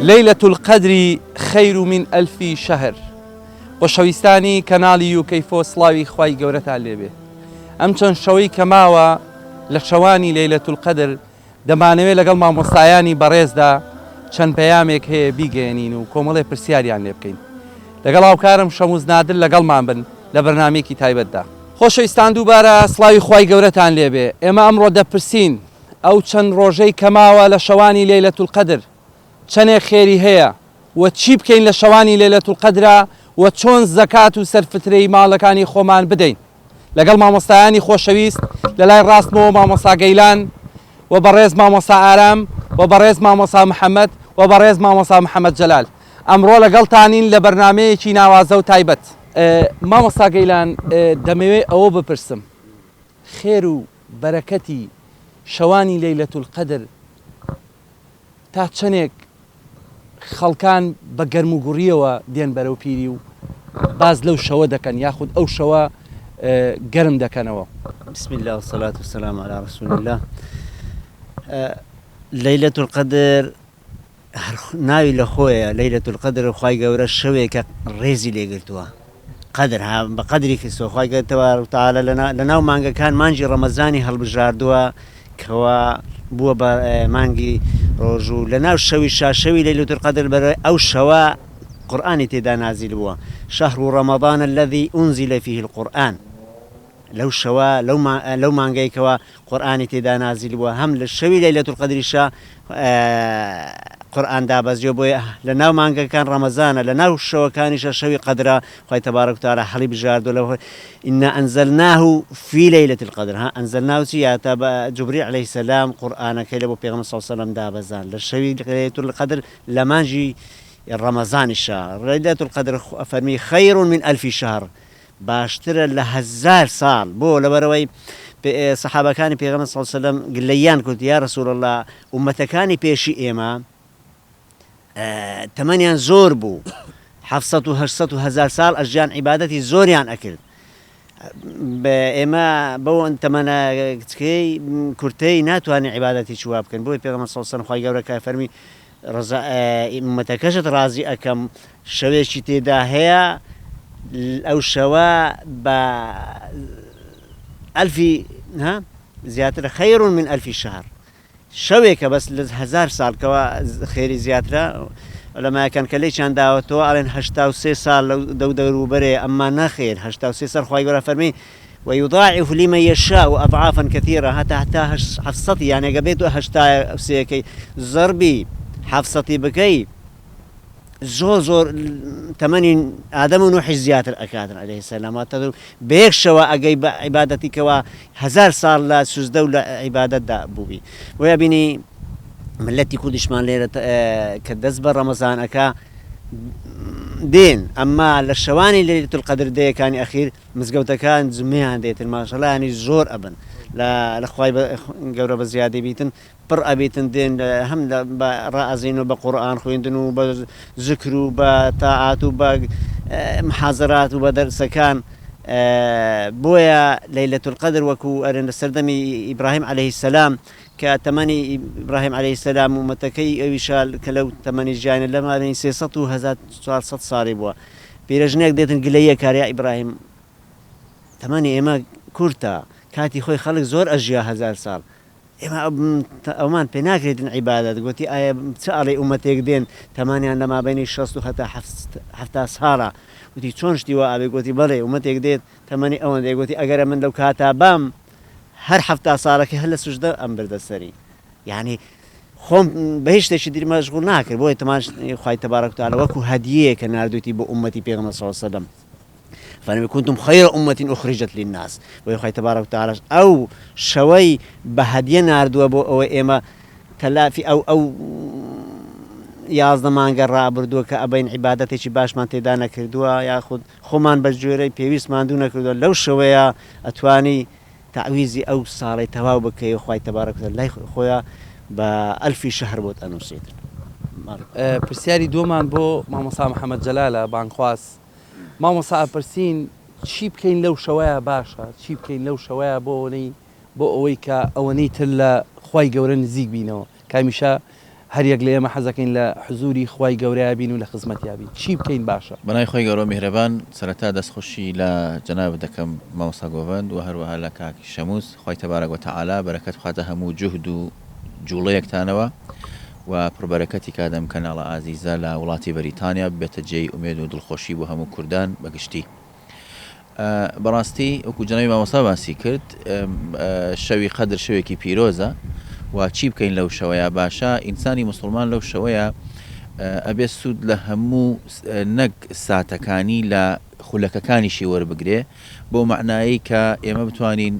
ليلة القدر خير من ألف شهر. خۆشەویستانی کەناڵی یوکەی فۆ سڵاوی خوای گەورەتان لێبێ. ئەم چەند شەوەی کە ماوە لە شەوانی لەیلەت القدر دەمانەوێت لەگەڵ مامۆستایانی بەڕێزدا چەند پەیامێک هەیە بیگەیەنین و کۆمەڵێ پرسیاریان لێ بکەین. لەگەڵ هاوکارم شەموز نادر لەگەڵمان بن لە بەرنامەیەکی تایبەتدا. خۆشەویستان دووبارە سڵاوی خوای گەورەتان لێبێ. ئێمە ئەمڕۆ دەپرسین ئەو چەند ڕۆژەی کە ماوە لە شەوانی لەیلەت القدر چەنێک خێری هەیە و چی بکەین لە شەوانی لەیلەت القدرا و چۆن زەکات و سەرفترەی ماڵەکانی خۆمان بدەین. لەگەڵ مامۆستایانی خۆشەویست لەلای ڕاستمەوە مامۆستا گەیلان و بەڕێز مامۆستا ئارام و بەڕێز مامۆستا محەمەد و بەڕێز مامۆستا محەمەد جەلال ئەمڕۆ لەگەڵتانین لە بەرنامەیەکی ناوازە و تایبەت. مامۆستا گەیلان دەمەوێ ئەوە بپرسم خێر و بەرەکەتی شەوانی لەیلەت القدر تا چەنێک خەڵکان بە گەرموگوڕییەوە دێن بەرەو پیری و باس لەو شەوە دەکەن یاخود ئەو شەوە گەرم دەکەنەوە؟ بسم اللە والصلاة والسلام علی رسول اللە لەیلەت القدر هەر ناوی لە خۆیە لەیلەت القدر خوای گەورە شەوێکە ڕێزی لێگرتووە قەدر ها بە قەدری کردووە خوای گەورە تبارک وتعالی لە ناو مانگەکان مانگی ڕەمەزانی هەڵبژاردووە کەوا بووە بە مانگی ڕۆژوو لە ناو شەوی شا شەوی لەیلەت القدر بەرەی ئەو شەوە قورئانی تێدا نازیل بووە شهر رمضان الذي أنزل فيه القرآن لەو شەوە لەو مانگەی کەوا قورئانی تێدا نازیل بووە هەم لە شەوی لەیلەت القەدریشا قورئان دابەزیوە بۆیە لە ناو مانگەکان ڕەمەزانە لە ناو شەوەکانیشە شەوی قەدرە خوای تبارک وتعالی هەڵی بژاردووە لە إنا أنزلناه في ليلة القدر ها أنزلناه چی یا تا جبريل عليه السلام قورئانەکەی لە بۆ پێغەمبەر صلی الله علیه وسلم دابەزان لە شەوی لەیلەت القدر لە مانگی ڕەمەزانیشا لەیلەت القدر فەرمی خير من ألف شهر باشترە لە هەزار ساڵ، بۆ؟ لەبەرئەوەی سەحابەکانی پێغەمبەر صلی اللە علیە وسلم گلەییان کرد، یا رسول اللە ئوممەتەکانی پێشی ئێمە تەمەنیان زۆر بوو، حەفسەد و هەشتسەد و هەزار ساڵ ئەژیان عیبادەتی زۆریان ئەکرد، ئێمە بەو تەمەنە کچکەی کورتەی ناتوانین عیبادەتی چوا بکەین، بۆیە پێغەمبەر صلی اللە علیە وسلم خوای گەورە کە فەرمی ڕەزا ئوممەتەکەشت ڕازی ئەکەم شەوێکی تێدا هەیە ئەو شەوە بە ئەلفی ها زیاترە خیر من ئەلفی شهر شەوێکە بەس لە هەزار ساڵ کەوا خێری زیاترە علەمایەکان کە لێکیان داوەتەوە ئەڵێن 83 ساڵ لەو دەو دەوروبەرێ ئەمما نەخێر 83 ساڵ خوای گەورە فەرمی ویضاعف لمن یشاء اضعافا کثیرە هەتا هەتا حەفسەتی یان ئەگەر بێت و هەشتا سێکەی زەربی حەفسەتی بکەی زۆر زۆر تەمەنی ئادەم و نوحیش زیاتر ئەکاتن عەلەیه السلام واتە بە یەک شەوە ئەگەی بە عیبادەتی کەوا هەزار ساڵ لە سوجدە و لە عیبادەتدا بووبی بۆیە بینی ملەتی کوردیشمان لێرە کە دەست بە ڕەمەزان ئەکا دێن ئەمما لە شەوانی لەیلەت القدر دەیەکانی ئەخیر مزگەوتەکان جمەیان دێتن ماشەڵا یانی زۆر ئەبن لە لە خوای گەورە بە زیادی بیتن پڕ ئەبیتن دێن هەم لە بە ڕائەزین و بە قورئان خوێندن و بە زکر و بە تاعات و بە محازەرات و بە دەرسەکان بۆیە لەیلەت القدر وەکو ئەرێن لە سەردەمی ئیبراهیم عەلەیهی سەلام کە تەمەنی ئیبراهیم عەلەیهی سەلام و مەتەکەی ئەویشا کە لەو تەمەنی ژیانە لە مابەینی 300 و 1400 ساڵی بووە پیرەژنێک دێتن گلەییە کار یا ئیبراهیم تەمەنی ئێمە کورتە کاتی خۆی خەڵک زۆر ئەژیا هەزار ساڵ ئێمە ئەومان پێ ناکرێتن عیبادەت گوتی ئایا چ ئەڵێی ئومەتێک دێن تەمانیان لە مابەینی شەست و هەتا حەفتا ساڵە گوتی چۆن شتی وا ئەبێ گوتی بەڵێ ئومەتێک دێت تەمەنی ئەوەندەیە گوتی ئەگەرە من لەو کاتا بام هەر حەفتا ساڵەکەی هەر لە سوجدە ئەم بردە سەری یعنی خۆم بە هیچ شتێکی تر مەشغوڵ ناکرد بۆیە تەماش خوای تبارک وتعالی وەکو هەدیەیە کە ناردوویتی بۆ ئوممەتی پێغەمبەر صلی اللە علیه وسلم فەرمی کنتم خیر امة اخرجت للناس بۆیە خوای تبارک وتعالی ئەو شەوەی بە هەدیە ناردووە بۆ ئەوەی ئێمە تەلافی ئەو ئەو 11 مانگە ڕابردووە کە ئەبین عیبادەتێکی باشمان تێدا نەکردووە یاخود خۆمان بە گوێرەی پێویست ماندوو نەکردووە لەو شەوەیە ئەتوانی تەعویزی ئەو ساڵەی تەواو بکەی و خوای تبارک وتعالی لای خۆیا بە ئەلفی شەهر بۆت ئەنوسێتن. پرسیاری دووەمان بۆ مامۆستا محمد جەلالە بانگخواز، مامۆستا ئەپرسین چی بکەین لەو شەوەیا باشە چی بکەین لەو شەوەیا بۆ ئەوەی بۆ ئەوەی کە ئەوەنەی تر لە خوای گەورە نزیک بینەوە کە هەمیشە هەر یەک لە ئێمە حەزەکەین لە حزوری خوای گەورەیا بین و لە خزمەتیا بین چی بکەین باشە؟ بەناوی خوای گەورەو میهرەبان سەرەتا دەستخۆشی لە جەنابت دەکەم مامۆستا گۆڤەند وە هەروەها لە کاک شەموس خوای تبارک وتعالی بەرەکەت بخاتە هەموو جوهد و جوڵەیەکتانەوە و پڕبەرەکەتی کات ئەم کەناڵە ئازیزە لە وڵاتی بەریتانیا ببێتە جێی ئومێد و دڵخۆشی بۆ هەموو کوردان بە گشتی. بەڕاستی وەکو جەنابی مامۆستا باسی کرد شەوی قەدر شەوێکی پیرۆزە و چی بکەین لەو شەوەیە باشە ئینسانی موسڵمان لەو شەوەیە ئەبێ سوود لە هەموو نەک ساتەکانی لە خولەکەکانیشی وەربگرێ بەو مەعنایەی کە ئێمە بتوانین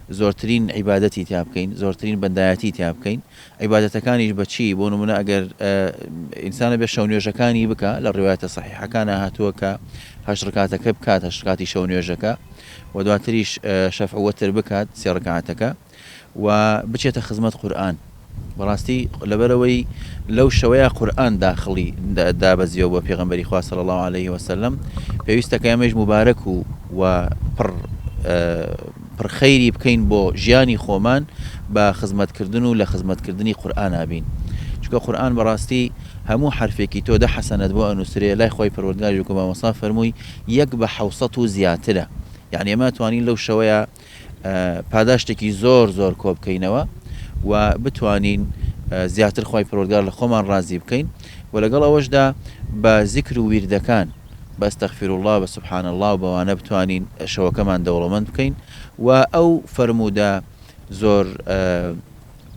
زۆرترین عیبادەتی تیا بکەین زۆرترین بەندایەتی تیا بکەین عیبادەتەکانیش بە چی؟ بۆ نموونە ئەگەر ئینسان ئەبێ شەونوێژەکانی بکا، لە ڕیوایەتە سەحیحەکانا هاتووە کە هەشت ڕکاتەکە بکات، هەشت ڕکاتی شەونوێژەکە و دواتریش شەفع و وەتر بکات، سێ ڕکاتەکە و بچێتە خزمەت قورئان. بەڕاستی لەبەرئەوەی لەو شەوەیا قورئان داخڵی دابەزیوە بۆ پێغەمبەری خوا صلی اللە علیه وسلم، پێویستە کە ئێمەیش موبارەک و و پڕ پڕ خەیری بکەین بۆ ژیانی خۆمان بە خزمەت کردن و لە خزمەت کردنی قورئانا بین چونکە قورئان بەڕاستی هەموو حەرفێکی تۆ دە حەسەنەت بۆ ئەنوسرێ لای خوای پەروەردگاریش وەکو مامۆستا فەرمووی یەک بە حەوسەت و زیاترە یەعنی ئێمە ئەتوانین لەو شەوەیا پاداشتێکی زۆر زۆر کۆ بکەینەوە و بتوانین زیاتر خوای پەروەردگار لە خۆمان ڕازی بکەین و لەگەڵ ئەوەشدا بە زیکر و ویردەکان بە استغفر اللە بە سبحان اللە و بەوانە بتوانین شەوەکەمان دەوڵەمەند بکەین و ئەو فەرموودە زۆر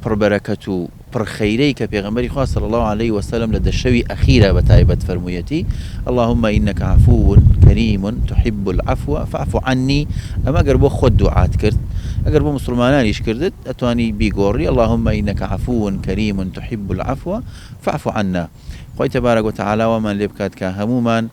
پڕ بەرەکەت و پڕ خەیرەی کە پێغەمبەری خوا صلی اللە علیە وسلم لە دە شەوی ئەخیرا بە تایبەت فەرموویەتی اللهم انک عفو کریم تحب العفو فاعف عنی ئەمە گەر بۆ خۆت دوعات کرد ئەگەر بۆ موسڵمانانیش کردت ئەتوانی بیگۆڕی اللهم انک عفو کریم تحب العفو فاعف عنا خوای تبارک وتعالی وامان لێ بکات کە هەموومان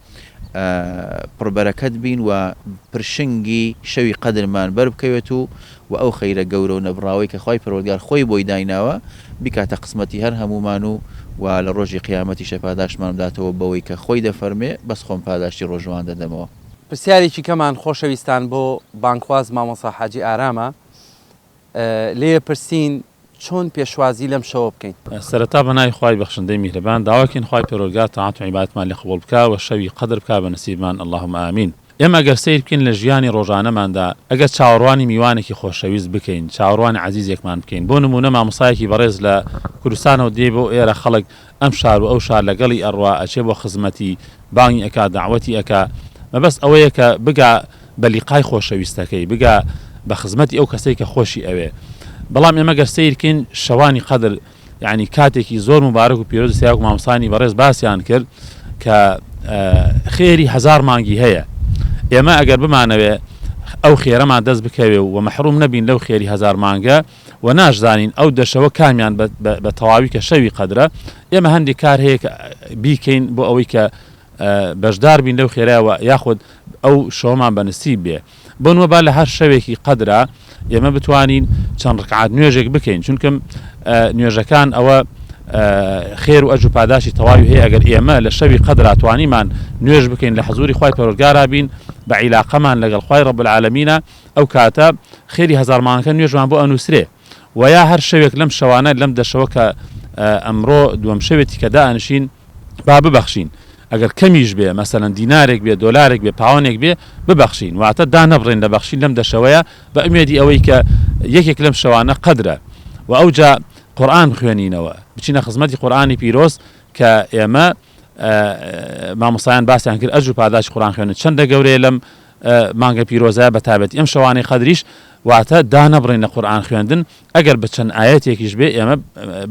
پڕ بەرەکەت بین و پرشنگی شەوی قەدرمان بەر بکەوێت و وە ئەو خەیرە گەورە و نەبڕاوەی کە خوای پەروەردگار خۆی بۆی دایناوە بیکاتە قسمەتی هەر هەموومان و وە لە ڕۆژی قیامەتیشە پاداشتمان بداتەوە بەوەی کە خۆی دەفەرمێ بەس خۆم پاداشتی ڕۆژووان دەدەمەوە. پرسیارێکی کەمان خۆشەویستان بۆ بانگخواز مامۆستا حاجی ئارامە لێ پرسین چۆن پێشوازی لەم شەوە بکەین؟ سەرەتا بە ناوی خوای بەخشندەی میهرەبان داواکەین خوای پەروەردگار تاعەت و عیبادەتمان لێ قبوڵ بکا و شەوی قەدر بکا بە نسیبمان اللهم آمین. ئێمە ئەگەر سەیر بکەین لە ژیانی ڕۆژانەماندا ئەگەر چاوەڕوانی میوانێکی خۆشەویست بکەین چاوەڕوانی عەزیزێکمان بکەین بۆ نموونە مامۆستایەکی بەڕێز لە کوردستانەوە دێ بۆ ئێرە خەڵک ئەم شار و ئەو شار لەگەڵی ئەڕوا ئەچێ بۆ خزمەتی بانگی ئەکا دەعوەتی ئەکا مەبەست ئەوەیە کە بگا بە لیقای خۆشەویستەکەی بگا بە خزمەتی ئەو کەسەی کە خۆشی ئەوێ بەڵام ئێمە گەر سەیر کەین شەوانی قەدر یەعنی کاتێکی زۆر موبارەک و پیرۆزی سیاوەک مامۆستایانی بەڕێز باسیان کرد کە خێری هەزار مانگی هەیە ئێمە ئەگەر بمانەوێ ئەو خێرەمان دەست بکەوێ و مەحروم نەبین لەو خێری هەزار مانگە و ناشزانین ئەو دەشەوە کامیان بە تەواوی کە شەوی قەدرە ئێمە هەندێک کار هەیە کە بیکەین بۆ ئەوەی کە بەشدار بین لەو خێرایەوە یاخود ئەو شەوەمان بە نسیب بێ بۆ نموونە با لە هەر شەوێکی قەدرا ئێمە بتوانین چەند ڕکعات نوێژێک بکەین چونکم نوێژەکان ئەوە خێر و ئەجر و پاداشی تەواوی هەیە ئەگەر ئێمە لە شەوی قەدرا توانیمان نوێژ بکەین لە حەزوری خوای پەروەردگارا بین بە عیلاقەمان لەگەڵ خوای رب العالمینە ئەو کاتە خێری هەزار مانگەکە نوێژمان بۆ ئەنووسرێ وە یا هەر شەوێک لەم شەوانە لەم دە شەوە کە ئەمڕۆ دووەم شەوێتی کە دائەنشین با ببەخشین ئەگەر کەمیش بێ مەسەلەن دینارێک بێ دۆلارێک بێ پاوەنێک بێ ببەخشین واتە دانەبڕێن لە بەخشین لەم دە شەوەیە بە ئومێدی ئەوەی کە یەکێک لەم شەوانە قەدرە و ئەوجا قورئان بخوێنینەوە بچینە خزمەتی قورئانی پیرۆز کە ئێمە مامۆستایان باسیان کرد ئەجر و پاداشتی قورئان خوێندن چەندە گەورەیە لەم مانگە پیرۆزە بە تایبەتی ئەم شەوانەی قەدریش واتە دانەبڕین لە قورئان خوێندن ئەگەر بە چەند ئایەتێکیش بێ ئێمە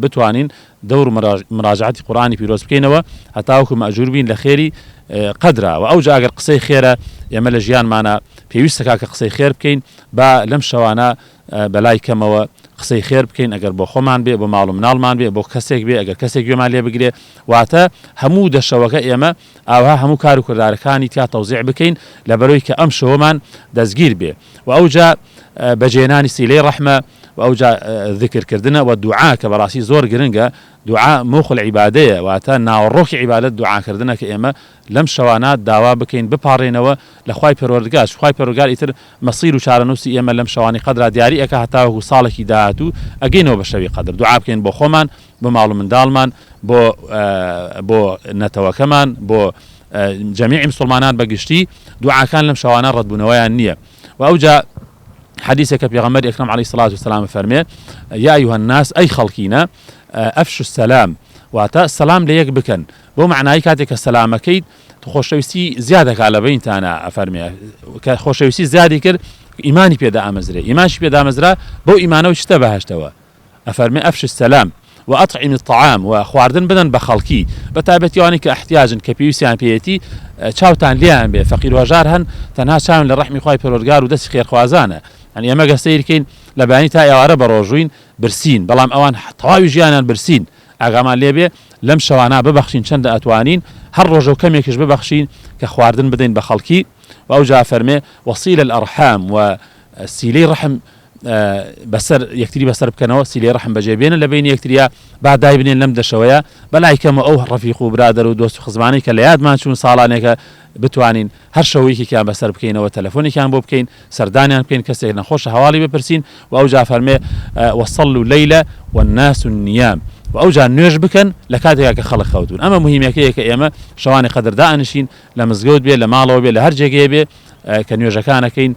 بتوانین دەور و مراجعەتی قورئانی پیرۆز بکەینەوە هەتاوەکو مەئجور بین لە خێری قەدرا و ئەوجا ئەگەر قسەی خێرە ئێمە لە ژیانمانا پێویستە کاکە قسەی خێر بکەین با لەم شەوانە بەلای کەمەوە قسەی خێر بکەین ئەگەر بۆ خۆمان بێ بۆ ماڵ و مناڵمان بێ بۆ کەسێک بێ ئەگەر کەسێک گوێمان لێ بگرێ واتە هەموو دە شەوەکە ئێمە ئاوها هەموو کار و کردارەکانی تیا تەوزیع بکەین لەبەرەوەی کە ئەم شەوەمان دەستگیر بێ و ئەوجا بەجێنانی سیلەی ڕەحمە. و ئەوجا ذکر کردنە و دوعا کە بەڕاستی زۆر گرنگە دوعا مخ العبادەیە واتە ناوەڕۆکی عیبادەت دوعا کردنە کە ئێمە لەم شەوانە داوا بکەین بپاڕێینەوە لە خوای پەروەردگار چون خوای پەروەردگار ئیتر مەسیر و چارەنووسی ئێمە لەم شەوانی قەدرا دیاری ئەکا هەتاوەکو ساڵێکی داهاتوو ئەگەینەوە بە شەوی قەدر دوعا بکەین بۆ خۆمان بۆ ماڵ و منداڵمان بۆ بۆ نەتەوەکەمان بۆ جەمیعی مسوڵمانان بە گشتی دوعاکان لەم شەوانە ڕەتبوونەوەیان نییە و ئەوجا حەدیثێک کە پێغەمبەری ئەکرەم عەلەیهی سڵات وسلام فەرمێ یا ئەیها الناس ئەی خەڵکینە ئەفشو السلام واتە سەلام لە یەک بکەن بۆ معنایی کاتێک کە سەلامەکەیت خۆشەویستی زیادەکا لە بینتانە ئەفەرمێ کە خۆشەویستی زیادی کرد ئیمانی پێدا ئامەزرێ ئیمانشی پێدامەزرا بەو ئیمانەوە چتە بەهشتەوە ئەفەرمێ، افشوا السلام و اطعموا الطعام، و خواردن بدەن بە خەڵکی، بە تایبەتی ئەوانەی کە احتیاجن، کە پێویستیان پێیەتی، چاوتان لێیان بێ، فەقیر و هەژار هەن تەنها چاویان لە ڕەحمی خوای پەروەردگار و دەستی خێرخوازانە، یانی ئێمە گەر سەیر کەین لە بەیانی تا ئێوارە بەڕۆژووین برسین، بەڵام ئەوان تەواوی ژیانیان برسین، ئاگامان لێ بێ لەم شەوانە ببەخشین چەندە ئەتوانین، هەر ڕۆژەو کەمێکیش ببەخشین کە خواردن بدەین بە خەڵکی، و ئەوجا ئەفەرمێ، وصیل الارحام، و سیلەی ڕەحم بەسەر یەکتری بەسەر بکەنەوە سیلەی ڕەحم بەجێ بێنن لە بەینی یەکتریا با دایبنێن لەم دەشەوەیە بەلای کەمەوە ئەو ڕەفیق و برادەر و دۆست و خزمانەی کە لە یادمان چوون ساڵانێکە بتوانین هەر شەو یەکێکیان بەسەر بکەینەوە تەلەفۆنێکیان بۆ بکەین سەردانیان بکەین کەسێک نەخۆشە هەواڵی بپرسین و ئەوجا فەرمێ وصلوا الليل والناس نيام و ئەوجا نوێژ بکەن لە کاتێکا کە خەڵک خەوتوون ئەمە موهیمەکەیە کە ئێمە شەوانی قەدر دائەنیشین لە مزگەوت بێ لە ماڵەوە بێ لە هەر جێگەیە بێ کە نوێژەکان ئەکەین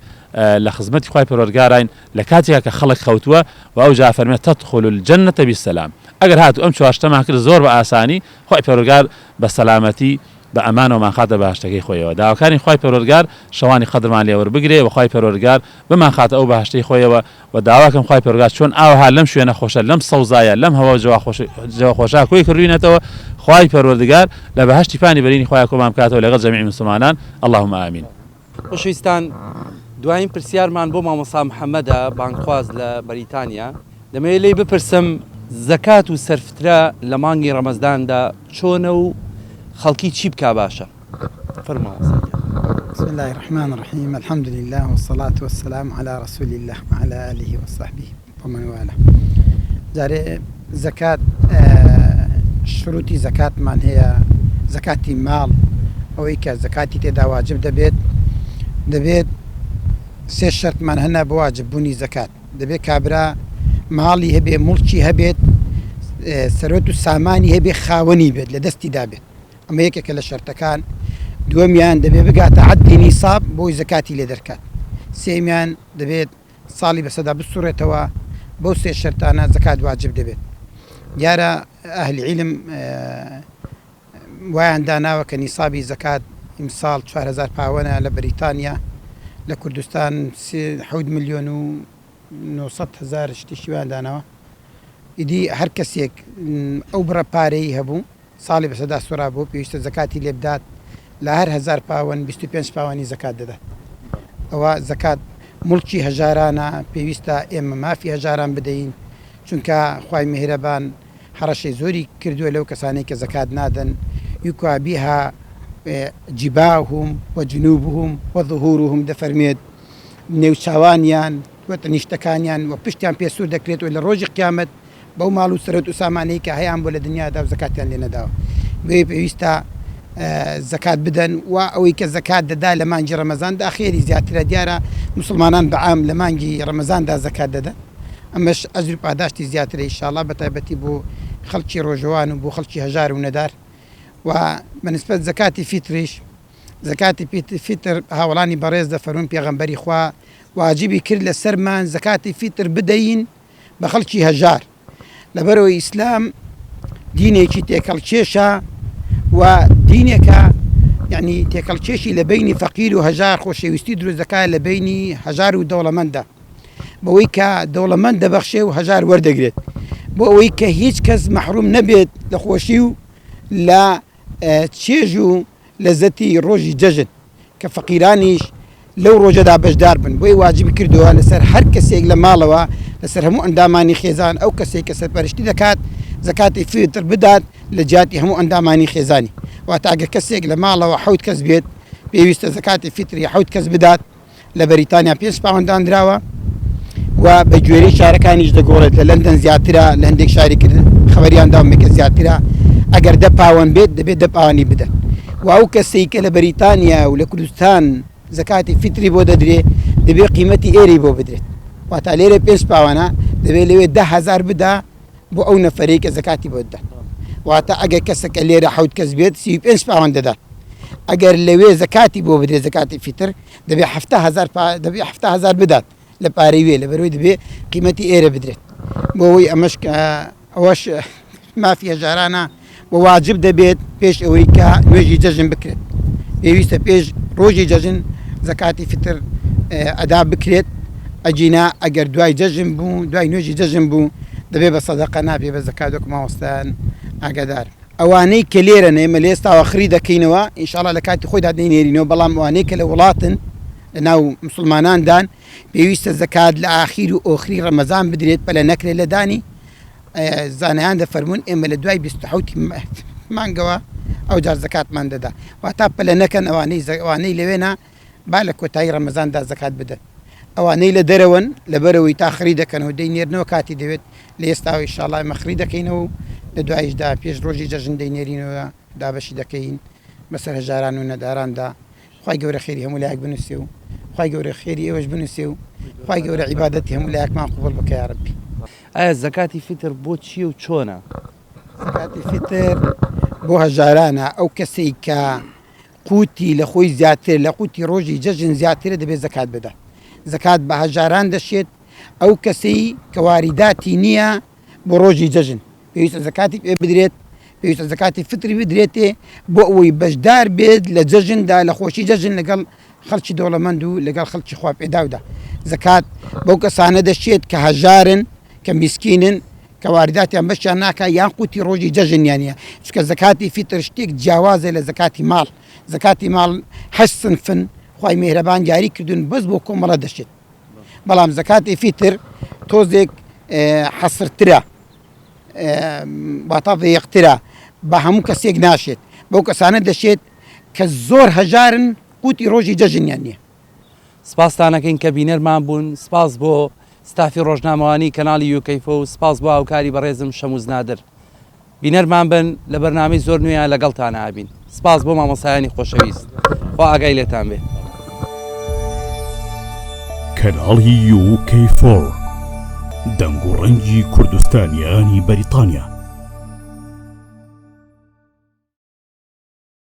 لە خزمەتی خوای پەروەردگاراین لە کاتێکا کە خەڵک خەوتووە و ئەوجا ئەفەرمێ تدخلوا الجنە بسلام ئەگەر هاتوو ئەم چوار شتەمان کرد زۆر بە ئاسانی خوای پەروەردگار بە سەلامەتی بە ئەمانەوە مانخاتە بەهەشتەکەی خۆیەوە داواکارین خوای پەروەردگار شەوانی قەدرمان لێ وەربگرێ و خوای پەروەردگار بمانخاتە ئەو بەهەشتەی خۆیەوە و داواکەم خوای پەروەردگار چۆن ئاوەها لەم شوێنە خۆشە لەم سەوزایە لەم هەوا و جەوا خۆش جەوا خۆشە کۆی کردوینەتەوە خوای پەروەردگار لە بەهەشتی پانی بەرینی خۆیا کۆمان بکاتەوە لەگەڵ جەمیعی موسڵمانان اللهم آمین. خۆشەویستان دوایین پرسیارمان بۆ مامۆستا محەمەدە بانگخواز لە بەریتانیا دەمەوێت لێی بپرسم زەکات و سەرفترە لە مانگی ڕەمەزداندا چۆنە و خەڵکی چی بکا باشە؟ فەرموو مامۆستا گیان. بسم اللە الرحمن الرحیم الحمد للە والصلاة والسلام علی رسول اللە وعلی آله وصحبه ومن والاه جارێ زەکات شروتی زەکاتمان هەیە زەکاتی ماڵ ئەوەی کە زەکاتی تێدا واجب دەبێت دەبێت سێ شەرتمان هەنە بۆ واجب بوونی زەکات دەبێت کابرا ماڵی هەبێ موڵکی هەبێت سەرۆت و سامانی هەبێ خاوەنی بێت لە دەستی دابێت ئەمە یەکێکە لە شەرتەکان، دووەمیان دەبێت بگاتە عەددی نیساب بۆی زەکاتی لێ دەرکات، سێیەمیان دەبێت ساڵی بەسەردا بسوڕێتەوە، بەو سێ شەرتانە زەکات واجب دەبێت. دیارە ئەهلی عیلم وایان داناوە کە نیسابی زەکات ئیمساڵ 4000 پاوەنە لە بەریتانیا، لە کوردستان 7 ملیۆن و 900 هەزار شتێکی وایان داناوە. ئیدی هەر کەسێک ئەو بڕە پارەی هەبوو ساڵی بەسەردا سوڕابوو پێویستە زەکاتی لێ بدات لە هەر هەزار پاوەن 25 پاوەنی زەکات دەدات ئەوە زەکات موڵکی هەژارانە پێویستە ئێمە مافی هەژاران بدەین چونکە خوای میهرەبان هەڕەشەی زۆری کردووە لەو کەسانەی کە زەکات نادەن یوکوا بیها جباههم وجنوبهم وظهورهم دەفەرمێت نێوچاوانیان و تەنیشتەکانیان و پشتیان پێ سوور دەکرێت و لە ڕۆژی قیامەت بەو ماڵ و سەرەوت و سامانەی کە هەیان بووە لە دنیادا و زەکاتیان لێ نەداوە بۆیە پێویستە زەکات بدەن و ئەوەی کە زەکات دەدا لە مانگی ڕەمەزاندا خێری زیاترە دیارە موسڵمانان بە عام لە مانگی ڕەمەزاندا زەکات دەدەن ئەمەش ئەجر و پاداشتی زیاترە ئیشاڵا بە تایبەتی بۆ خەڵکی ڕۆژەوان و بۆ خەڵکی هەژار و نەدار و بە نسبەت زەکاتی فیتریش زەکاتی فیتر هاوەڵانی بەڕێز دەفەرموون پێغەمبەری خوا واجبی کرد لەسەرمان زەکاتی فیتر بدەین بە خەڵکی هەژار لەبەرئەوەی ئیسلام دینێکی تێکەڵکێشە و دینێکە یعنی تێکەڵکێشی لە بینی فەقیر و هەژار خۆشەویستی دروست دەکات لە بینی هەژار و دەوڵەمەندە بەوەی کە دەوڵەمەند دەبەخشێ و هەژار وەردەگرێت بۆ ئەوەی کە هیچ کەس مەحروم نەبێت لە خۆشی و لە چێژ و لەزەتی ڕۆژی جەژن کە فەقیرانیش لەو ڕۆژەدا بەشدار بن، بۆیە واجبی کردووە لەسەر هەر کەسێک لە ماڵەوە لەسەر هەموو ئەندامانی خێزان ئەو کەسەی کە سەرپەرشتی دەکات زەکاتی فیتر بدات لە جیاتی هەموو ئەندامانی خێزانی، واتە ئەگەر کەسێک لە ماڵەوە حەوت کەس بێت پێویستە زەکاتی فیتری حەوت کەس بدات. لە بەریتانیا پێنج پاوەند دانراوە. و بە گوێرەی شارەکانیش دەگۆڕێت لە لەندەن زیاترە لە هەندێک شاری کرد خەبەریان داومێ کە زیاترە ئەگەر دە پاوەن بێت دەبێت دە پاوانی بدەن و ئەو کەسەی کە لە بەریتانیا و لە کوردستان زەکاتی فیتری بۆ دەدرێ دەبێ قیمەتی ئێرەی بۆ بدرێت واتا لێرە پێنج پاوانە دەبێت لەوێ 10000 بدا بۆ ئەو نەفەرەی کە زەکاتی بۆ دەدات واتە ئەگەر کەسەکە لێرە حەوت کەس بێت 35 پاوەن دەدات ئەگەر لەوێ زەکاتی بۆ بدرێت زەکاتی فیتر دەبێ 70هزار دەبێ 70هزار بدات لە پارەی وێ لەبەرەوەی دەبێ قیمەتی ئێرە بدرێت بۆ ئەوەی ئەمەش ئەوەش مافی هەژارانە و واجب دەبێت پێش ئەوەی کە نوێژی جەژن بکرێت پێویستە پێش ڕۆژی جەژن زەکاتی فیتر ئەدا بکرێت ئەگینا ئەگەر دوای جەژن بوو دوای نوێژی جەژن بوو دەبێ بە سەدەقە نابێ بە زەکات وەک مامۆستایان ئاگادار ئەوانەی کە لێرەن ئێمە لە ئێستاوە خڕی دەکەینەوە ئینشاڵا لە کاتی خۆیدا دەینێرینەوە بەڵام ئەوانەی کە لە وڵاتن لە ناو مسلماناندان پێویستە زەکات لە ئاخیر و ئۆخری ڕەمەزان بدرێت پەلە نەکرێت لە دانی زانایان دەفەرموون ئێمە لە دوای 27 مانگەوە ئەو جار زەکاتمان دەدا واتا پەلە نەکەن ئەوانەی ئەوانەی لەوێنا با لە کۆتایی ڕەمەزاندا زەکات بدەن ئەوانەی لە دەرەوەن لەبەرەوەی تا خڕی دەکەنەوە دەینێرنەوە کاتی دەوێت لە ئێستاوە ئیشاڵا ئێمە خڕی دەکەینەوە و لە دواییشدا پێش ڕۆژی جەژن دەینێرینەوە دابەشی دەکەین بەسەر هەژاران و نەداراندا خوای گەورە خێری هەموو لایەک بنوسێ و خوای گەورە خێری ئێوەش بنوسێ و خوای گەورە عیبادەتی هەموو لایەکمان قبوڵ بکا یاڕەبی. ئایا زەکاتی فیتر بۆ چیە و چۆنە؟ زەکاتی فیتر بۆ هەژارانە، ئەو کەسەی کە قوتی لە خۆی زیاتر لە قوتی ڕۆژی جەژن زیاترە دەبێت زەکات بدات. زەکات بە هەژاران دەشێت، ئەو کەسەی کە واریداتی نییە بۆ ڕۆژی جەژن پێویستە زەکاتی پێ بدرێت، پێویستە زەکاتی فتری بدرێتێ بۆ ئەوەی بەشدار بێت لە جەژندا لە خۆشی جەژن لەگەڵ خەڵکی دەوڵەمەند و لەگەڵ خەڵکی خواپێداودا. زەکات بەو کەسانە دەشێت کە هەژارن، کە میسکینن، کە وارداتیان بەشیان ناکا یان قوتی ڕۆژی جەژنیان نیە، چونکە زەکاتی فیتر شتێک جیاوازە لە زەکاتی ماڵ، زەکاتی ماڵ هەشت سنفن خوای میهرەبان دیاری کردوون بەس بۆ کۆمەڵە دەشێت، بەڵام زەکاتی فیتر تۆزێک حەسرترە واتا ضیقترە بە هەموو کەسێک ناشێت، بەو کەسانە دەشێت کە زۆر هەژارن قوتی ڕۆژی جەژنیان نیە. سپاستان ئەکەین کە بینەرمان بوون، سپاس بۆ ستافی ڕۆژنامەوانی کەناڵی یوکەیفۆ و سپاس بۆ هاوکاری بەڕێزم شەموز نادر. بینەرمان بن لە بەرنامەی زۆر نوێیا لەگەڵتانا ئەبین. سپاس بۆ مامۆستایانی خۆشەویست. خوا ئاگای لێتان بێ. کەناڵی یوکەی فۆر، دەنگ و ڕەنگی کوردستانیانی بەریتانیا.